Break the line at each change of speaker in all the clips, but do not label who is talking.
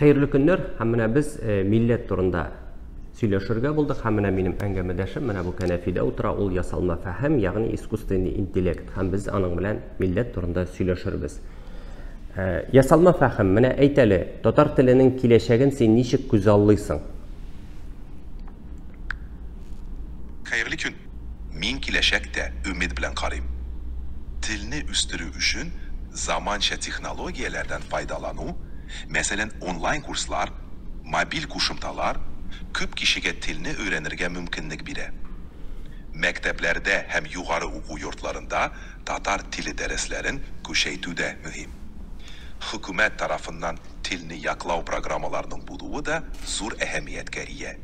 Хәерле көннәр, һәм менә без милләт турында сөйләшергә булдык, һәм менә минем әңгәмәдәшем менә бу кәнәфидә утыра, ул ясалма фәһем, ягъни искусственный интеллект, һәм без аның белән милләт турында сөйләшербез. Ясалма фәһем, менә әйт әле, татар теленең киләчәген син ничек күзаллыйсың?
Хәерле көн! Мин киләчәктә өмет белән карыйм. Телне үстерү өчен заманча технологияләрдән файдалану, мәсәлән, онлайн-курслар, мобиль кушымталар, күп кешегә телне өйрәнергә мөмкинлек бирә. Мәктәпләрдә һәм югары уку йортларында татар теле дәресләрен көчәйтү дә мөһим. Хөкүмәт тарафыннан телне яклау программаларының булуы да зур әһәмияткә ия.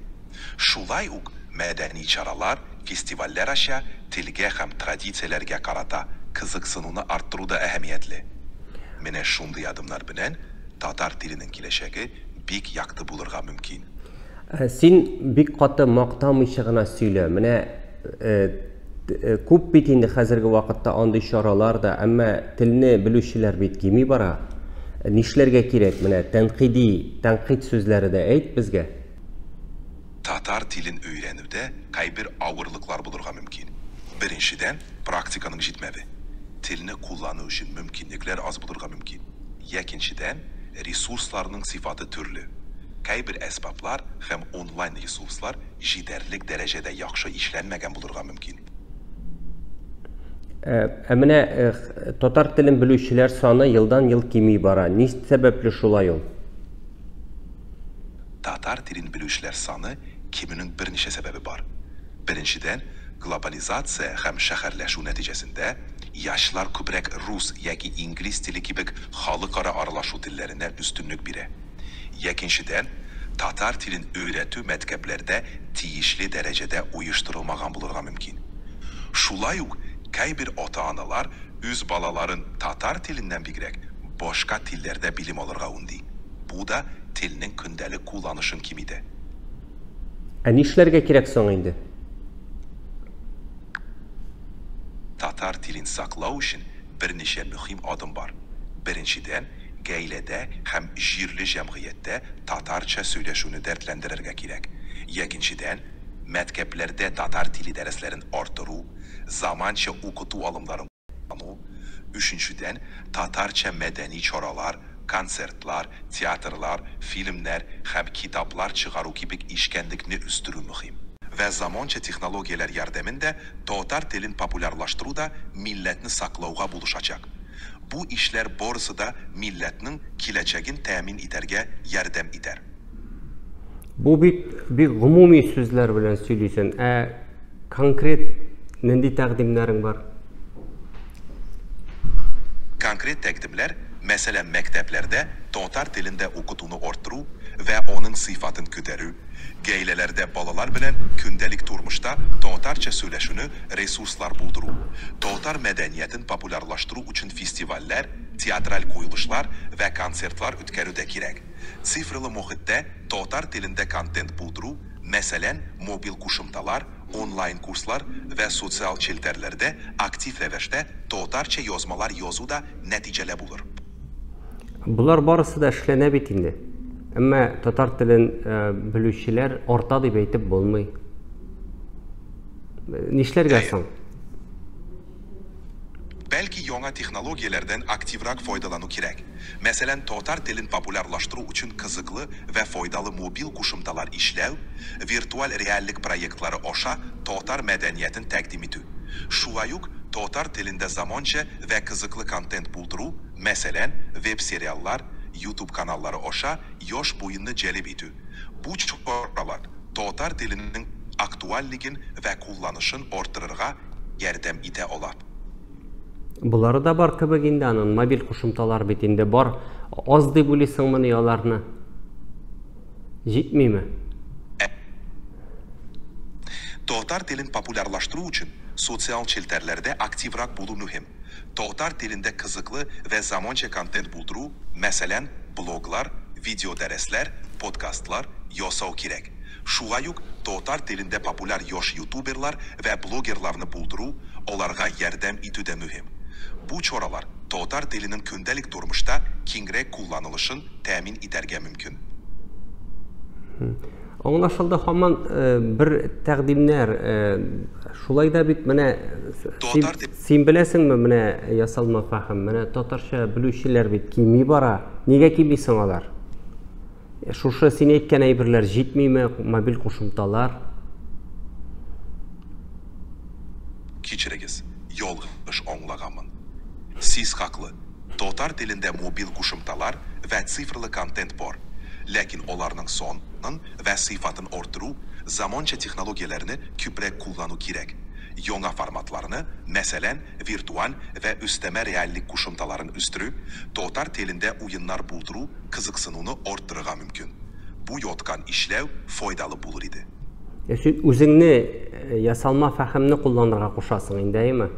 Шулай ук мәдәни чаралар, фестивальләр аша телгә һәм традицияләргә карата кызыксынуны арттыру да әһәмиятле. Менә шундый адымнар белән татар теленең киләчәге бик якты булырга мөмкин.
Син бик каты мактамыйча гына сөйлә. Менә күп бит инде хәзерге вакытта андый чаралар да, әмма телне белүчеләр бит кими бара. Нишләргә кирәк? Менә тәнкыйди, тәнкыйть сүзләре дә әйт безгә.
Татар телен өйрәнүдә кайбер авырлыклар булырга мөмкин. Беренчедән, практиканың җитмәве. Телне куллану өчен мөмкинлекләр аз булырга мөмкин. Екенчедән, ресурсларның сыйфаты төрле. Кайбер әсбаплар һәм онлайн ресурслар җитәрлек дәрәҗәдә яхшы эшләнмәгән булырга мөмкин.
Ә менә татар телен белүчеләр саны елдан-ел кими бара. Ни сәбәпле шулай ул?
Татар телен белүчеләр саны кимүнең берничә сәбәбе бар. Беренчедән, глобализация һәм шәһәрләшү нәтиҗәсендә яшьләр күбрәк рус яки инглиз теле кебек халыкара аралашу телләренә өстенлек бирә. Икенчедән, татар телен өйрәтү мәктәпләрдә тиешле дәрәҗәдә оештырылмаган булырга мөмкин. Шулай ук кайбер ата-аналар үз балаларын татар теленнән бигрәк башка телләрдә белем алырга өнди. Бу да телнең көндәлек кулланышын киметә.
Ә нишләргә кирәк соң инде?
Татар телен саклау өчен берничә мөһим адым бар. Беренчедән, гаиләдә һәм җирле җәмгыятьтә татарча сөйләшүне дәртләндерергә кирәк. Икенчедән, мәктәпләрдә татар теле дәресләрен арттыру, заманча укыту алымнарын куллану. Өченчедән, татарча мәдәни чаралар, концертлар, театрлар, фильмнар һәм китаплар чыгару кебек эшчәнлекне үстерү мөһим. Вә заманча технологияләр ярдәмендә татар телен популярлаштыру да милләтне саклауга булышачак. Бу эшләр барысы да милләтнең киләчәген тәэмин итәргә ярдәм итәр.
Бу бит бик гомуми сүзләр белән сөйлисең. Ә конкрет нинди тәкъдимнәрең бар?
Конкрет тәкъдимләр, мәсәлән, мәктәпләрдә татар телендә укытуны арттыру вә аның сыйфатын күтәрү, гаиләләрдә балалар белән көндәлек тормышта татарча сөйләшүне ресурслар булдыру, татар мәдәниятен популярлаштыру өчен фестивальләр, театраль куелышлар вә концертлар үткәрү дә кирәк. Цифрлы мохиттә татар телендә контент булдыру, мәсәлән, мобиль кушымталар, онлайн курслар вә социаль челтәрләрдә актив рәвештә татарча язмалар язу да нәтиҗәле булыр.
Болар барысы да эшләнә бит инде. Әмма татар телен белүчеләр арта дип әйтеп булмый. Нишләргә соң?
Бәлки яңа технологияләрдән активрак файдалану кирәк. Мәсәлән, татар телен популярлаштыру өчен кызыклы вә файдалы мобиль кушымталар эшләү, виртуаль реальлек проектлары аша татар мәдәниятен тәкъдим итү. Шулай ук татар телендә заманча вә кызыклы контент булдыру, мәсәлән, веб-сериаллар, YouTube каналлары аша яшь буынны җәлеп итү. Бу чаралар татар теленең актуальлеген вә кулланышын арттырырга ярдәм итә ала.
Болары да бар кебек инде, аның мобиль кушымталар бит инде бар. Аз дип уйлыйсыңмыни аларны? Җитмиме?
Татар телен популярлаштыру өчен социаль челтәрләрдә активрак булу мөһим. Татар телендә кызыклы вә заманча контент булдыру, мәсәлән, блоглар, видеодәресләр, подкастлар ясау кирәк. Шулай ук татар телендә популяр яшь ютуберлар вә блогерларны булдыру, аларга ярдәм итү дә мөһим. Бу чаралар татар теленең көндәлек тормышта киңрәк кулланылышын тәэмин итәргә мөмкин.
Аңлашылды, һаман бер тәкъдимнәр. Шулай да бит менә син, син беләсеңме, менә ясалма фәһем, менә татарча белүчеләр бит кими бара. Нигә кими соң алар? Шушы син әйткән әйберләр җитмиме, мобиль кушымталар?
Кичерегез, ялгыш аңлаганмын. Сез хаклы. Татар телендә мобиль кушымталар вә цифрлы контент бар. Ләкин аларның санын вә сыйфатын арттыру, заманча технологияләрне күбрәк куллану кирәк. Яңа форматларны, мәсәлән, виртуаль вә өстәмә реальлек кушымталарын үстерү, татар телендә уеннар булдыру кызыксынуны арттырырга мөмкин. Бу яктан эшләү файдалы булыр иде.
Син үзеңне ясалма фәһемне кулланырга кушасың инде, әйеме?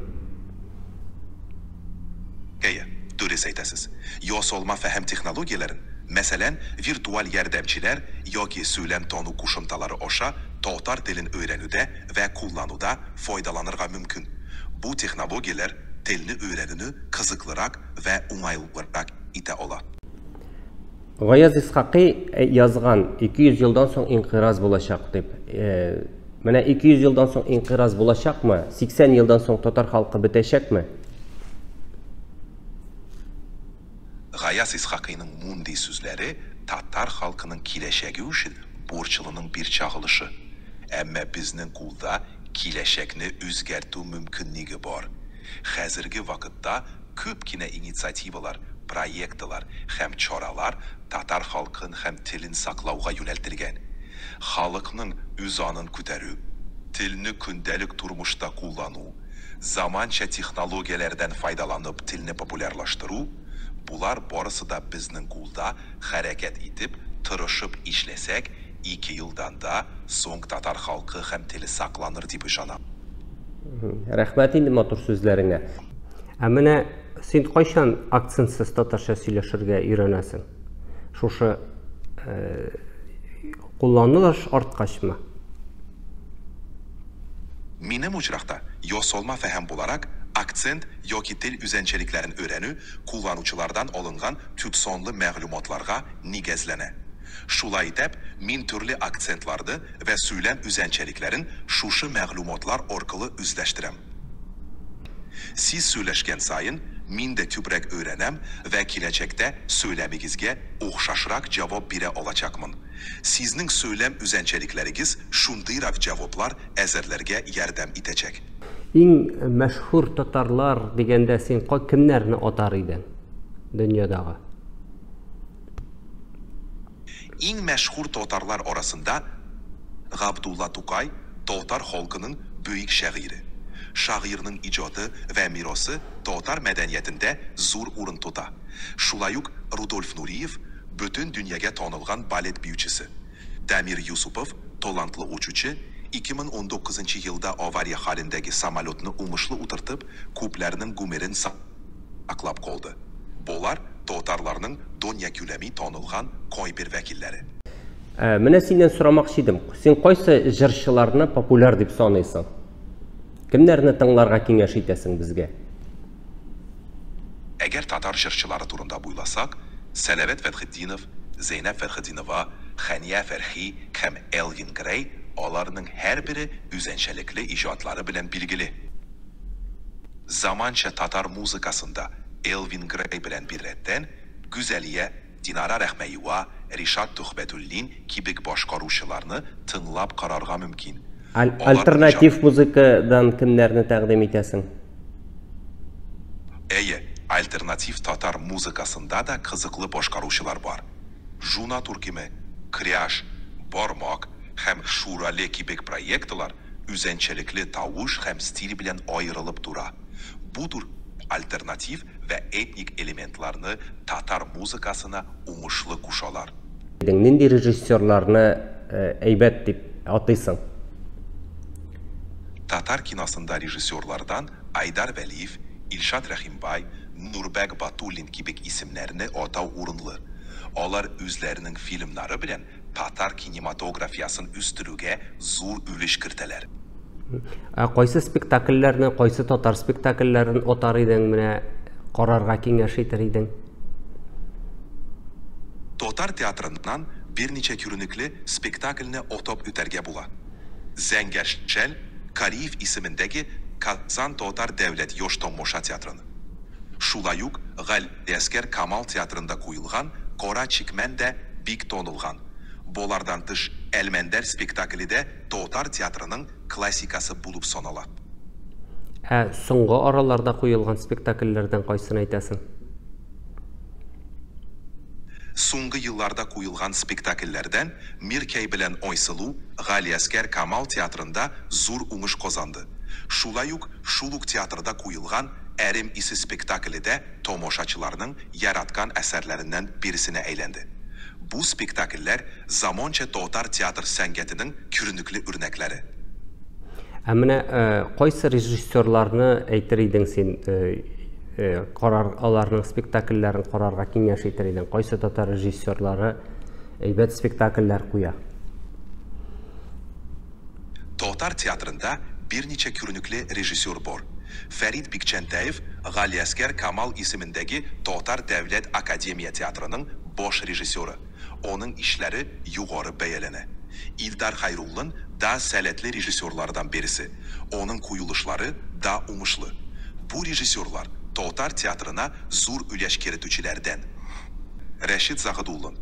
Әйе, дөрес әйтәсез. Ясалма фәһем технологияләрен, мәсәлән, виртуаль ярдәмчеләр яки сөйләм тану кушымталары аша татар телен өйрәнүдә вә куллануда файдаланырга мөмкин. Бу технологияләр телне өйрәнүне кызыклырак вә уңайлырак итә ала.
Гаяз Исхакый язган 200 елдан соң инкыйраз булачак дип. Менә 200 елдан соң инкыйраз булачакмы? 80 елдан соң татар халкы бетәчәкме?
Гаяз Исхакыйның мондый сүзләре татар халкының киләчәге өчен борчылуның бер чагылышы. Әмма безнең кулда киләчәкне үзгәртү мөмкинлеге бар. Хәзерге вакытта күп кенә инициативалар, проектлар һәм чаралар татар халкын һәм телен саклауга юнәлтелгән. Халыкның үзаңын күтәрү, телне көндәлек тормышта куллану, заманча технологияләрдән файдаланып телне популярлаштыру, болар барысы да безнең кулда. Хәрәкәт итеп, тырышып эшләсәк, 2 елдан да соң татар халкы һәм теле сакланыр дип ышанам.
Рәхмәт инде матур сүзләреңә. Ә менә син кайчан акцентсыз татарча сөйләшергә өйрәнәсең? Шушы кулланылыш арткачмы?
Минем очракта ясалма фәһем буларак акцент яки тел үзенчәлекләрен өйрәнү кулланучылардан алынган күпсанлы мәгълүматларга нигезләнә. Шулай итеп, мин төрле акцентларны вә сөйләм үзенчәлекләрен шушы мәгълүматлар аркылы үзләштерәм. Сез сөйләшкән саен мин дә күбрәк өйрәнәм вә киләчәктә сөйләмегезгә охшашрак җавап бирә алачакмын. Сезнең сөйләм үзенчәлекләрегез шундыйрак җаваплар әзерләргә ярдәм итәчәк.
Иң мәшһүр татарлар дигәндә син кемнәрне атар идең дөньядагы?
Иң мәшһүр татарлар арасында Габдулла Тукай, татар халкының бөек шагыйре. Шагыйрьнең иҗаты вә мирасы татар мәдәниятендә зур урын тота. Шулай ук Рудольф Нуриев, бөтен дөньяга танылган балет биючесе. Дамир Юсупов, талантлы очучы, 2019 елда авария хәлендәге самолетны уңышлы утыртып, күпләрнең гомерен саклап калды. Болар татарларның дөньякүләм танылган кайбер вәкилләре.
Менә синнән сорамакчы идем. Син кайсы җырчыларны популяр дип саныйсың? Кемнәрне тыңларга киңәш итәсең безгә?
Әгәр татар җырчылары турында уйласак, Салават Фәтхетдинов, Зәйнәб Фәрхетдинова, Хәния Фәрхи һәм Элвин Грей, аларның һәрбере үзенчәлекле иҗатлары белән билгеле. Заманча татар музыкасында Элвин Грей белән беррәттән Гүзәлия, Динара Рәхмәева, Ришат Төхбәтуллин кебек башкаручыларны тыңлап карарга мөмкин. Аларның
Альтернатив музыкадан кемнәрне тәкъдим итәсең?
Әйе, альтернатив татар музыкасында да кызыклы башкаручылар бар. Жуна төркеме, Кряж, Бармак һәм Шурале кебек проектлар үзенчәлекле тавыш һәм стиль белән аерылып тора. Бу төр альтернатив вә этник элементларны татар музыкасына уңышлы кушалар.
Нинди режиссерларны әйбәт дип атыйсың?
Татар киносында режиссерлардан Айдар Вәлиев, Илшат Рәхимбай, Нурбәк Батуллин кебек исемнәрне атау урынлы. Алар үзләренең фильмнары белән татар кинематографиясын үстерүгә зур өлеш кертәләр.
Ә кайсы спектакльләрне, кайсы татар спектакльләрен атар идең менә? карарга киңәш итер идең?
Татар театрыннан берничә күренекле спектакльне атап үтәргә була. Зәңгәр шәл, Кариев исемендәге Казан татар дәүләт яшь тамаша театрын. Шулай ук Галиәсгар Камал театрында куелган Кара чикмән дә бик танылган. Болардан тыш, Әлмәндәр спектакле дә татар театрының классикасы булып санала.
Ә соңгы араларда куелган спектакльләрдән кайсын әйтәсең?
Соңгы елларда куелган спектакльләрдән Миркәй белән Айсылу Галиәсгар Камал театрында зур уңыш казанды. Шулай ук шул ук театрда куелган Әрем исе спектакле дә тамашачыларның яраткан әсәрләреннән берсенә әйләнде. Бу спектакльләр заманча татар театр сәнгатенең күренекле үрнәкләре.
Ә менә кайсы режиссерларны әйтер идең син, карар, аларның спектакльләрен карарга киңәш итер идең? Кайсы татар режиссерлары әйбәт спектакльләр куя?
Татар театрында берничә күренекле режиссер бар. Фәрит Бикчәнтәев Галиәсгар Камал исемендәге Татар дәүләт академия театрының баш режиссеры. Аның эшләре югары бәяләнә. Илдар Хәйруллин да сәләтле режиссерлардан берсе. Аның куелышлары да уңышлы. Бу режиссерлар татар театрына зур өлеш кертүчеләрдән. Рәшит Заһидуллин.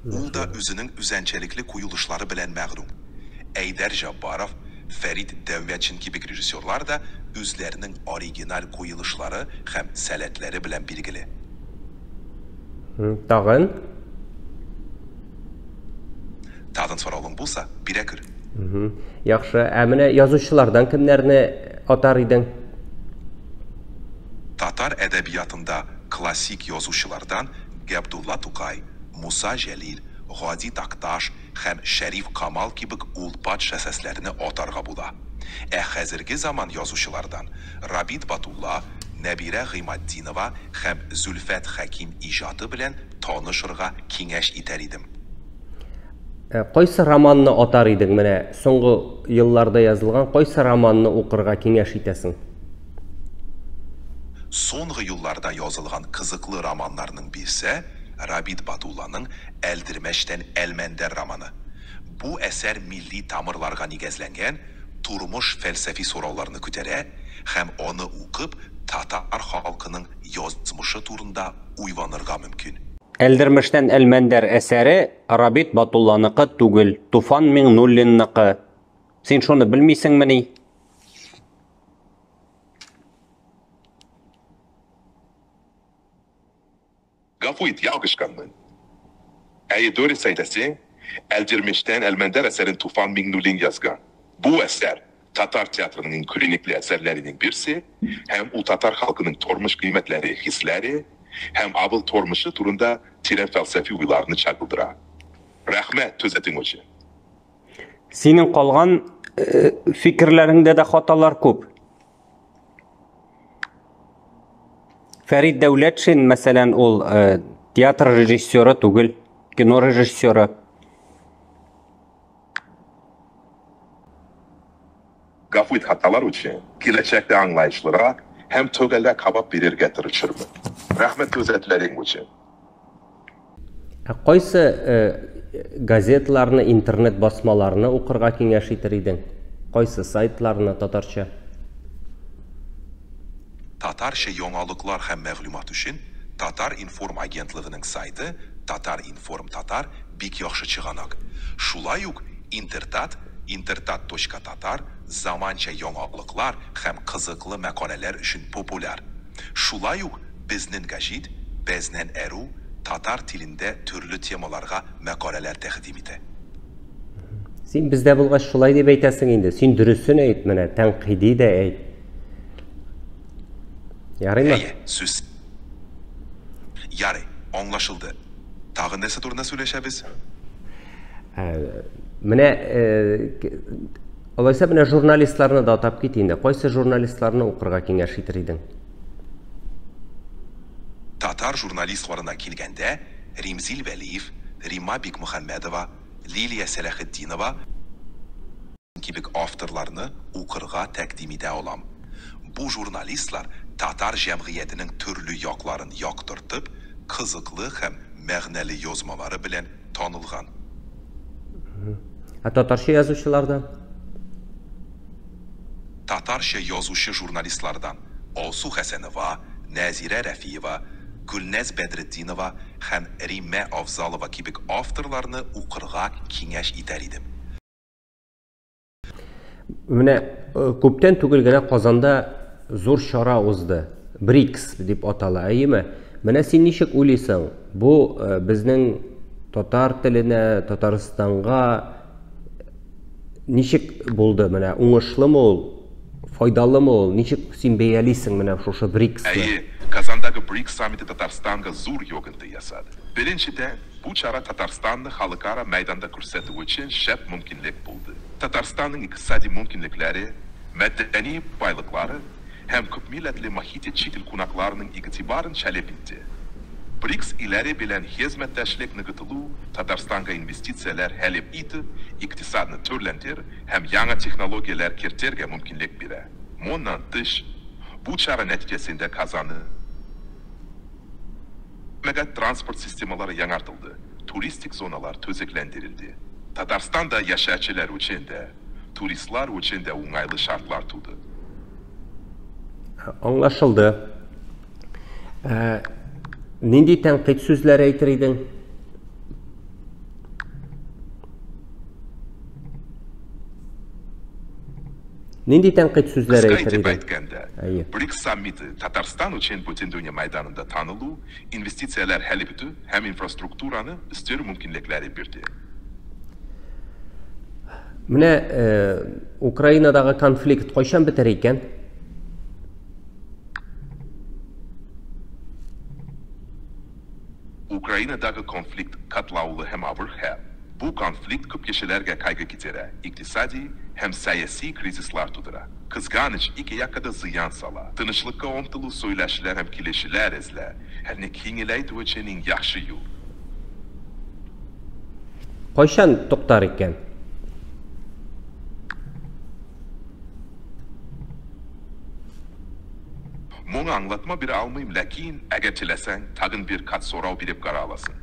Ул да үзенең үзенчәлекле куелышлары белән мәгълүм. Әйдәр Җаббаров, Фәрит Дәүләтшин кебек режиссерлар да үзләренең оригиналь куелышлары һәм сәләтләре белән билгеле.
Тагын?
Тагын соравың булса, бирә күр.
Яхшы. Ә менә язучылардан кемнәрне атар идең?
Татар әдәбиятында классик язучылардан Габдулла Тукай, Муса Җәлил, Һади Такташ һәм Шәриф Камал кебек олпат шәхесләрне атарга була. Ә хәзерге заман язучылардан Рабит Батулла, Нәбирә Гыйматдинова һәм Зөлфәт Хәким иҗаты белән танышырга киңәш итәр идем.
Кайсы романны атар идең? Менә соңгы елларда язылган кайсы романны укырга киңәш итәсең?
Соңгы елларда язылган кызыклы романнарның берсе Рабит Батулланың Әлдермештән Әлмәндәр романы. Бу әсәр милли тамырларга нигезләнгән тормыш фәлсәфи сорауларны күтәрә һәм аны укып татар халкының язмышы турында уйланырга мөмкин.
Әлдермештән Әлмәндәр әсәре Рабит Батулланыкы түгел, Туфан Миңнуллинныкы. Син шуны белмисеңмени?
Гафу ит, ялгышканмын. Әйе, дөрес әйтәсең, Әлдермештән Әлмәндәр әсәрен Туфан Миңнуллин язган. Бу әсәр татар театрының күренекле әсәрләренең берсе һәм ул татар халкының тормыш кыйммәтләре, хисләре һәм авыл тормышы турында тирән фәлсәфи уйларны чагылдыра. Рәхмәт төзәтүең өчен.
Синең калган фикерләреңдә дә хаталар күп. Фәрит Дәүләтшин, мәсәлән, ул театр режиссеры түгел, кино режиссеры.
Гафу ит хаталар өчен. Киләчәктә аңлаешлырак һәм төгәлрәк җавап бирергә тырышырмын. Рәхмәт төзәтүләрең өчен.
Ә кайсы газетларны, интернет басмаларны укырга киңәш итер идең? Кайсы сайтларны татарча?
Татарча яңалыклар һәм мәгълүмат өчен Татар-информ агентлыгының сайты Татар-информ татар бик яхшы чыганак. Шулай ук Интертат, интертат.татар заманча яңалыклар һәм кызыклы мәкаләләр өчен популяр. Шулай ук Безнең гәҗит, Безнең RU татар телендә төрле темаларга мәкаләләр тәкъдим итә.
Син бездә булгач шулай дип әйтәсең инде. Син дөресен әйт менә, тәнкыйди дә әйт. Ярыймы?
Әйе, сүз. Ярый, аңлашылды. Тагын нәрсә турында сөйләшәбез?
Менә алайса менә журналистларны да атап кит инде. Кайсы журналистларны укырга киңәш итер идең?
Татар журналистларына килгәндә, Римзил Вәлиев, Римма Бикмөхәммәдова, Лилия Сәләхетдинова кебек авторларны укырга тәкъдим итә алам. Бу журналистлар Татар җәмгыятенең төрле якларын яктыртып, кызыклы һәм мәгънәле язмалары белән танылган.
Ә татарча язучылардан?
Татарча язучы журналистлардан Алсу Хәсәнова, Нәзирә Рәфиева, Гөлназ Бәдретдинова һәм Риммә Авзалова кебек авторларны укырга киңәш итәр идем.
Менә күптән түгел генә Казанда зур чара узды. БРИКС дип атала, әйеме? Менә син ничек уйлыйсың, бу безнең татар теленә, Татарстанга ничек булды? Менә уңышлымы ул, файдалымы ул? Ничек син бәялисең менә шушы БРИКСны?
Әйе, Казандагы БРИКС саммиты Татарстанга зур йогынты ясады. Беренчедән, бу чара Татарстанны халыкара мәйданда күрсәтү өчен шәп мөмкинлек булды. Татарстанның икътисади мөмкинлекләре, мәдәни байлыклары һәм күпмилләтле мохите чит ил кунакларының игътибарын җәлеп итте. БРИКС илләре белән хезмәттәшлек ныгытылу Татарстанга инвестицияләр җәлеп итеп, икътисадны төрләндер һәм яңа технологияләр кертергә мөмкинлек бирә. Моннан тыш, бу чара нәтиҗәсендә Казанны җәмәгать транспорт системалары яңартылды, туристик зоналар төзекләндерелде. Татарстанда яшәүчеләр өчен дә, туристлар өчен дә уңайлы шартлар туды.
Аңлашылды. Ә, нинди тәнкыйть сүзләре әйтер идең? Нинди тәнкыйть сүзләре
Кыска
әйтер
итеп
идең?
әйткәндә,
Әйе.
БРИКС саммиты Татарстан өчен бөтендөнья мәйданында танылу, инвестицияләр җәлеп итү һәм инфраструктураны үстерү мөмкинлекләре бирде.
Менә Украинадагы конфликт кайчан бетәр икән?
Украинадагы конфликт катлаулы һәм авыр хәл. Бу конфликт күп кешеләргә кайгы китерә, икътисади һәм сәяси кризислар тудыра. Кызганыч, ике якка да зыян сала. Тынычлыкка омтылу сөйләшүләр һәм килешүләр эзләү, хәлне киңеләйтү өчен иң яхшы юл.
Кайчан туктар икән?
Моңа аңлатма бирә алмыйм, ләкин, әгәр теләсәң, тагын бер кат сорау биреп кара аласың.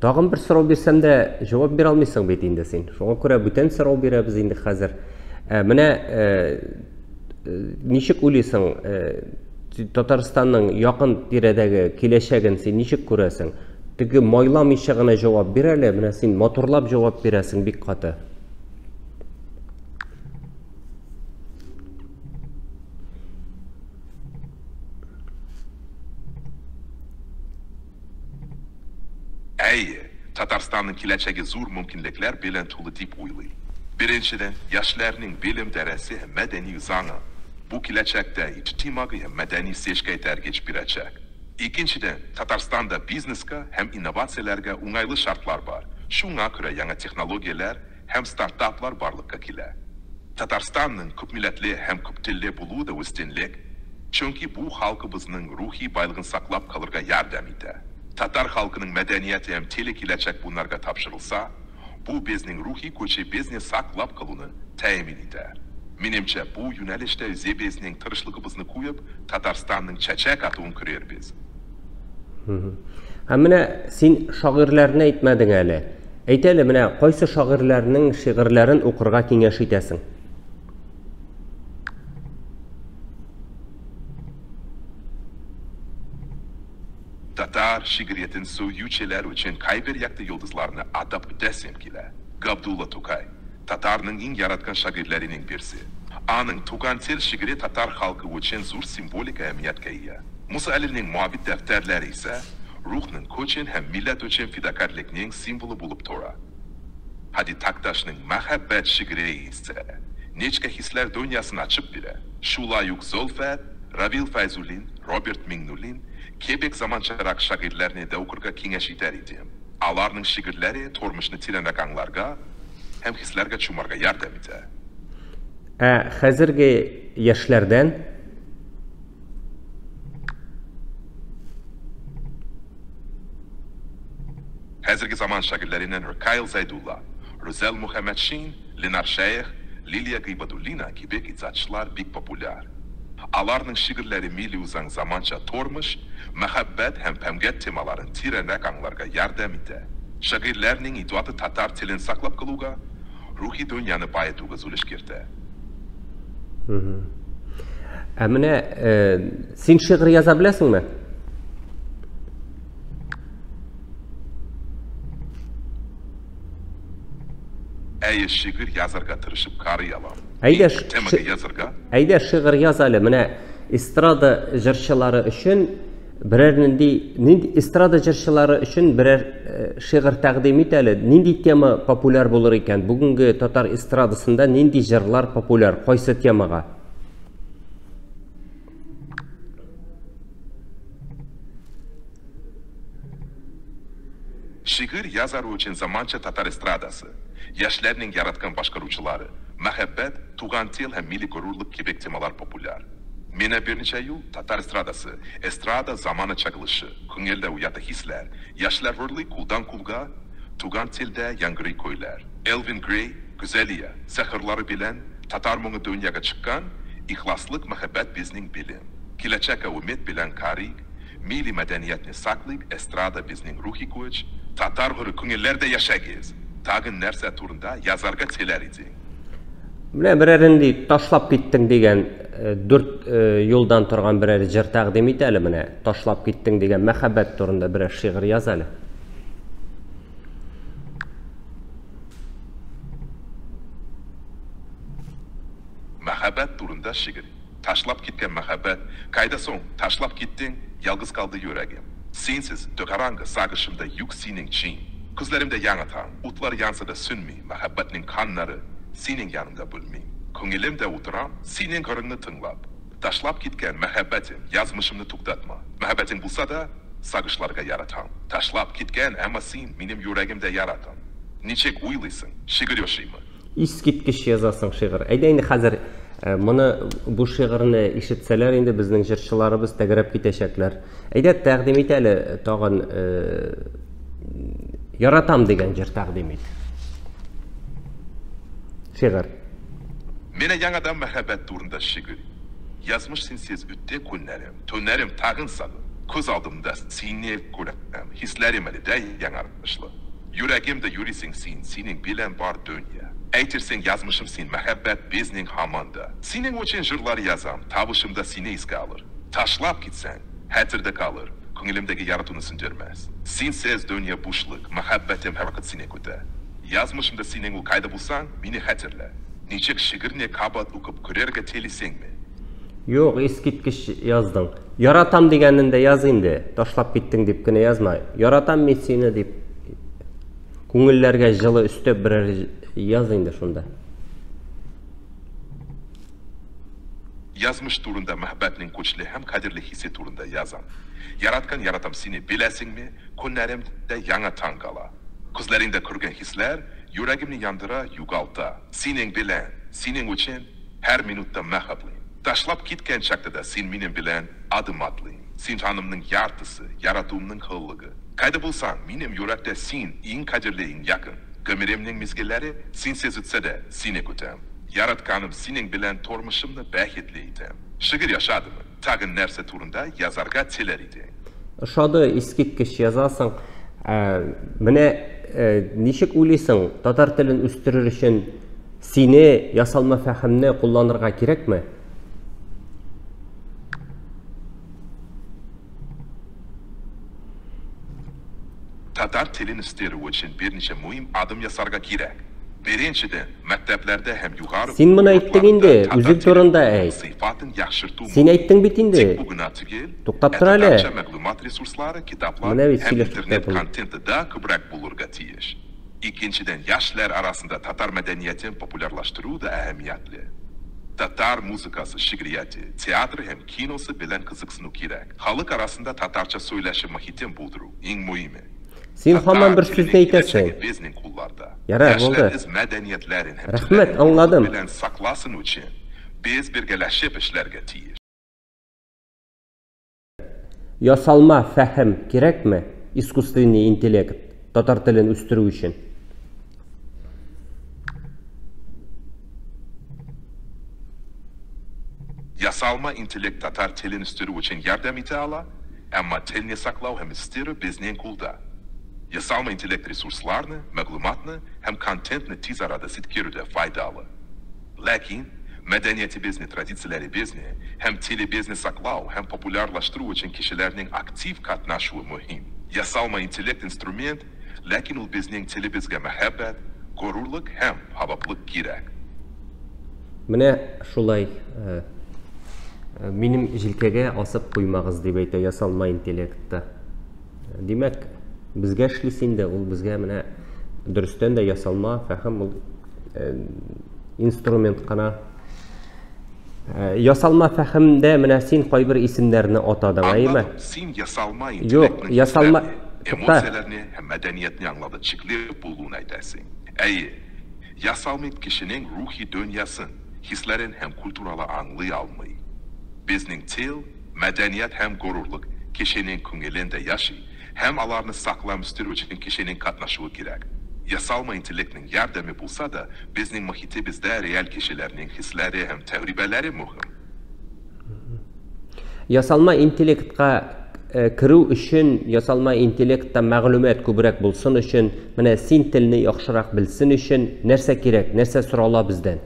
Тагын бер сорау бирсәм дә, җавап бирә алмыйсың бит инде син. Шуңа күрә бүтән сорау бирәбез инде хәзер. Менә ничек уйлыйсың, Татарстанның якын тирәдәге киләчәген син ничек күрәсең? Теге майламыйча гына җавап бир әле, менә син матурлап җавап бирәсең бик каты.
Әйе, Татарстанның киләчәге зур мөмкинлекләр белән тулы дип уйлыйм. Беренчедән, яшьләрнең белем дәрәсе һәм мәдәни үзаңы. Бу киләчәктә иҗтимагый һәм мәдәни үсешкә этәргеч бирәчәк. Икенчедән, Татарстанда бизнеска һәм инновацияләргә уңайлы шартлар бар, шуңа күрә яңа технологияләр һәм стартаплар барлыкка килә. Татарстанның күпмилләтле һәм күптелле булуы да өстенлек, чөнки бу халкыбызның рухи байлыгын саклап калырга ярдәм итә. Татар халкының мәдәнияте һәм теле киләчәк буыннарга тапшырылса, бу безнең рухи көчебезне саклап калуны тәэмин итәр. Минемчә, бу юнәлештә үзебезнең тырышлыгыбызны куеп, Татарстанның чәчәк атуын күрербез.
Һәм менә син шагыйрьләрне әйтмәдең әле. Әйт әле, менә кайсы шагыйрьләрнең шигырьләрен укырга киңәш итәсең?
Татар шигъриятен сөючеләр өчен кайбер якты йолдызларны атап үтәсем килә. Габдулла Тукай, татарның иң яраткан шагыйрьләренең берсе. Аның Туган тел шигыре татар халкы өчен зур символик әһәмияткә ия. Муса Җәлилнең Моабит дәфтәрләре исә рухның көчен һәм милләт өчен фидакарьлекнең символы булып тора. Һади Такташның Мәхәббәт шигыре исә нечкә хисләр дөньясын ачып бирә. Шулай ук Зөлфәт, Равил Фәйзуллин, Роберт Миңнуллин кебек заманчарак шагыйрьләрне дә укырга киңәш итәр идем. Аларның шигырьләре тормышны тирәнрәк аңларга һәм хисләргә чумарга ярдәм итә.
Ә хәзерге яшьләрдән?
Хәзерге заман шагыйрьләреннән Ркаил Зәйдулла, Рүзәл Мөхәммәтшин, Ленар Шәех, Лилия Гыйбадуллина кебек иҗатчылар бик популяр. Аларның шигырьләре милли үзаң, заманча тормыш, мәхәббәт һәм фәнгать темаларын тирәнрәк аңларга ярдәм итә. Шагыйрьләрнең иҗаты татар телен саклап калуга, рухи дөньяны баетуга өлеш кертә.
Ә менә син шигырь яза беләсеңме?
Әйе, шигырь язарга тырышып карый алам.
Әйдә,
Темага язарга?
Әйдә, шигырь яз әле. Менә эстрада җырчылары өчен берәр нинди, нинди эстрада җырчылары өчен берәр шигырь тәкъдим ит әле. Нинди тема популяр булыр икән? Бүгенге татар эстрадасында нинди җырлар популяр? Кайсы темага?
Шигырь язар өчен заманча татар эстрадасы, яшьләрнең яраткан башкаручылары, мәхәббәт, туган тел һәм милли горурлык кебек темалар популяр. Менә берничә юл, татар эстрадасы, эстрада заманы чагылышы, күңелдә уята хисләр, яшьләр җырлый кулдан кулга, туган телдә яңгырый көйләр. Элвин Грей, Гүзәлия, сәхерлары белән татар моңы дөньяга чыккан, ихласлык, мәхәббәт безнең белем. Киләчәккә өмет белән карыйк, милли мәдәниятне саклыйк, эстрада безнең рухи көч, татар җыры күңелләрдә яшәгез. Тагын нәрсә турында язарга теләр идең?
Менә берәр нинди ташлап киттең дигән дүрт юлдан торган берәр җыр тәкъдим ит әле менә. Ташлап киттең дигән мәхәббәт турында берәр шигырь яз әле.
Мәхәббәт турында шигырь. Ташлап киткән мәхәббәт, кайда соң, ташлап киттең, ялгыз калды йөрәгем. Синсез, дөкараңгы, сагышымда юк синең чин. Күзләремдә яңа таң, утлар янса да сүнми, мәхәббәтнең каннары синең яныңда белмим. Күңелемдә утырам, синең җырыңны тыңлап. Ташлап киткән мәхәббәтем, язмышымны туктатма. Мәхәббәтең булса да, сагышларга яратам. Ташлап киткән, әмма син минем йөрәгемдә яратам. Ничек уйлыйсың, шигырь ошыймы?
Искиткеч язасың шигырь. Әйдә инде хәзер моны бу шигырьне ишетсәләр инде безнең җырчыларыбыз тәгәрәп китәчәкләр. Әйдә тәкъдим ит әле тагын яратам дигән җыр тәкъдим ит. Шигырь.
Менә яңадан мәхәббәт турында шигырь. Язмыш синсез үтте көннәрем, төннәрем тагын сагын. Күз алдымда сине күрәм, хисләрем әле дә яңарышлы. Йөрәгемдә йөрисең син, синең белән бар дөнья. Әйтерсең язмышым син, мәхәббәт безнең һаман да. Синең өчен җырлар язам, тавышым да сине искә алыр. Ташлап китсәң, хәтердә калыр, күңелемдәге яратуны сүндермәс. Синсез дөнья бушлык, мәхәббәтем һәрвакыт сине көтә. Язмышымда синең ул кайда булсаң, мине хәтерлә. Ничек шигырьне кабат укып күрергә телисеңме?
Юк, искиткеч яздың. Яратам дигәнен дә яз инде. Ташлап киттең дип кенә язма. Яратам мин сине дип күңелләргә җылы өстәп берәр яз инде шунда.
Язмыш турында мәхәббәтнең көчле һәм кадерле хисе турында язам. Яраткан яратам сине беләсеңме? Көннәремдә яңа таң кала. Күзләреңдә күргән хисләр йөрәгемне яндыра, югалта. Синең белән, синең өчен һәр минутта мәхәбблим. Ташлап киткән чакта да син минем белән адым атлыйм. Син җанымның яртысы, яратуымның хыллыгы. Кайда булсаң, минем йөрәктә син иң кадерле, иң якын. Гомеремнең мизгелләре синсез үтсә дә, сине көтәм. Яратканым синең белән тормышымны бәхетле итәм. Шигырь ошадымы? Тагын нәрсә турында язарга теләр идең?
Ошады, искиткеч язасың. Менә ничек уйлыйсың, татар телен үстерер өчен сине ясалма фәһемне кулланырга кирәкме?
Татар телен үстерү өчен берничә мөһим адым ясарга кирәк. Беренчедән, мәктәпләрдә һәм югары
Син моны әйттең инде,
татар
үзең турында әйт.
Сыйфатын яхшырту.
Син әйттең бит инде.
Тик бу гына түгел,
Туктап
ә
тор әле.
татарча мәгълүмат ресурслары, китаплар
Менә бит
һәм
сөйләшеп тә
интернет
булмый.
контенты да күбрәк булырга тиеш. Икенчедән, яшьләр арасында татар мәдәниятен популярлаштыру да әһәмиятле. Татар музыкасы, шигърияте, театры һәм киносы белән кызыксыну кирәк. Халык арасында татарча сөйләшү мохитен булдыру иң мөһиме.
Син һаман бер сүзне әйтәсең.
Безнең кулларда.
Ярар, булды.
Яшьләр үз мәдәниятләрен һәм
Рәхмәт,
телләрен
аңладым.
белән сакласын өчен без бергәләшеп эшләргә тиеш.
Ясалма фәһем кирәкме? Искусственный интеллект татар телен үстерү өчен.
Ясалма интеллект татар телен үстерү өчен ярдәм итә ала, әмма телне саклау һәм үстерү безнең кулда. Ясалма интеллект ресурсларны, мәгълүматны һәм контентны тиз арада җиткерүдә файдалы. Ләкин мәдәниятебезне, традицияләребезне һәм телебезне саклау һәм популярлаштыру өчен кешеләрнең актив катнашуы мөһим. Ясалма интеллект инструмент, ләкин ул безнең телебезгә мәхәббәт, горурлык һәм җаваплылык кирәк.
Менә шулай минем җилкәгә асып куймагыз дип әйтә ясалма интеллектта. Димәк, безгә эшлисе инде, ул безгә менә дөрестән дә ясалма фәһем ул инструмент кына. Ясалма фәһемдә менә син кайбер исемнәрне атадың, әйеме?
Син ясалма
Юк,
интеллектның
ясалма
хисләрне,
тукта.
Эмоцияләрне һәм мәдәниятне аңлауда чикле булуын әйтәсең. Әйе, ясалма кешенең рухи дөньясын, хисләрен һәм культуралы аңлый алмый. Безнең тел, мәдәният һәм горурлык кешенең күңелендә яши, һәм аларны саклап үстерү өчен кешенең катнашуы кирәк. Ясалма интеллектның ярдәме булса да, безнең мохитебездә реаль кешеләрнең хисләре һәм тәҗрибәләре мөһим.
Ясалма интеллектка керү өчен, ясалма интеллектта мәгълүмат күбрәк булсын өчен, менә син телне яхшырак белсен өчен нәрсә кирәк, нәрсә сорала бездән?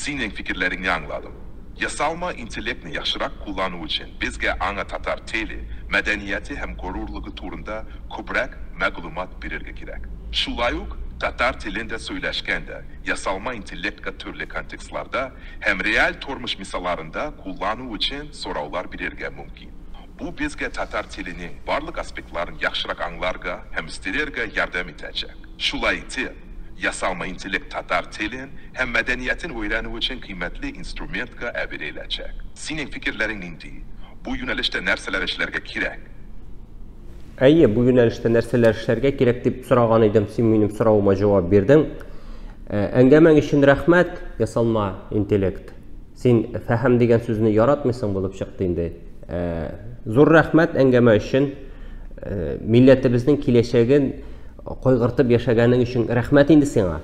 Синең фикерләреңне аңладым. Ясалма интеллектны яхшырак куллану өчен безгә аңа татар теле, мәдәнияте һәм горурлыгы турында күбрәк мәгълүмат бирергә кирәк. Шулай ук татар телендә сөйләшкәндә ясалма интеллектка төрле контекстларда һәм реаль тормыш мисалларында куллану өчен сораулар бирергә мөмкин. Бу безгә татар теленең барлык аспектларын яхшырак аңларга һәм үстерергә ярдәм итәчәк. Шулай итеп, ясалма интеллект татар телен һәм мәдәниятен өйрәнү өчен кыйммәтле инструментка әвереләчәк. Синең фикерләрең нинди? Бу юнәлештә нәрсәләр эшләргә кирәк?
Әйе, бу юнәлештә нәрсәләр эшләргә кирәк дип сораган идем, син минем соравыма җавап бирдең. Әңгәмәң өчен рәхмәт, ясалма интеллект. Син фәһем дигән сүзне яратмыйсың булып чыкты инде. Зур рәхмәт әңгәмә өчен. Милләтебезнең киләчәген кайгыртып яшәгәнең өчен рәхмәт инде сиңа.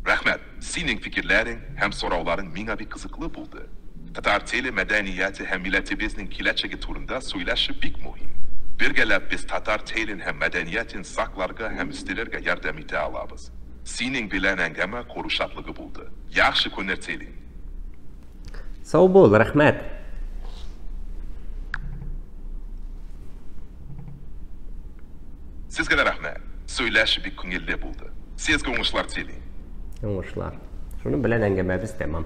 Рәхмәт, синең фикерләрең һәм сорауларың миңа бик кызыклы булды. Татар теле, мәдәнияте һәм милләтебезнең киләчәге турында сөйләшү бик мөһим. Бергәләп без татар телен һәм мәдәниятен сакларга һәм үстерергә ярдәм итә алабыз. Синең белән әңгәмә кору шатлыгы булды. Яхшы көннәр телим.
Сау бул, рәхмәт.
Сезгә дә рәхмәт. Сөйләшү бик күңелле булды. Сезгә уңышлар телим.
Уңышлар. Шуның белән әңгәмәбез тәмам.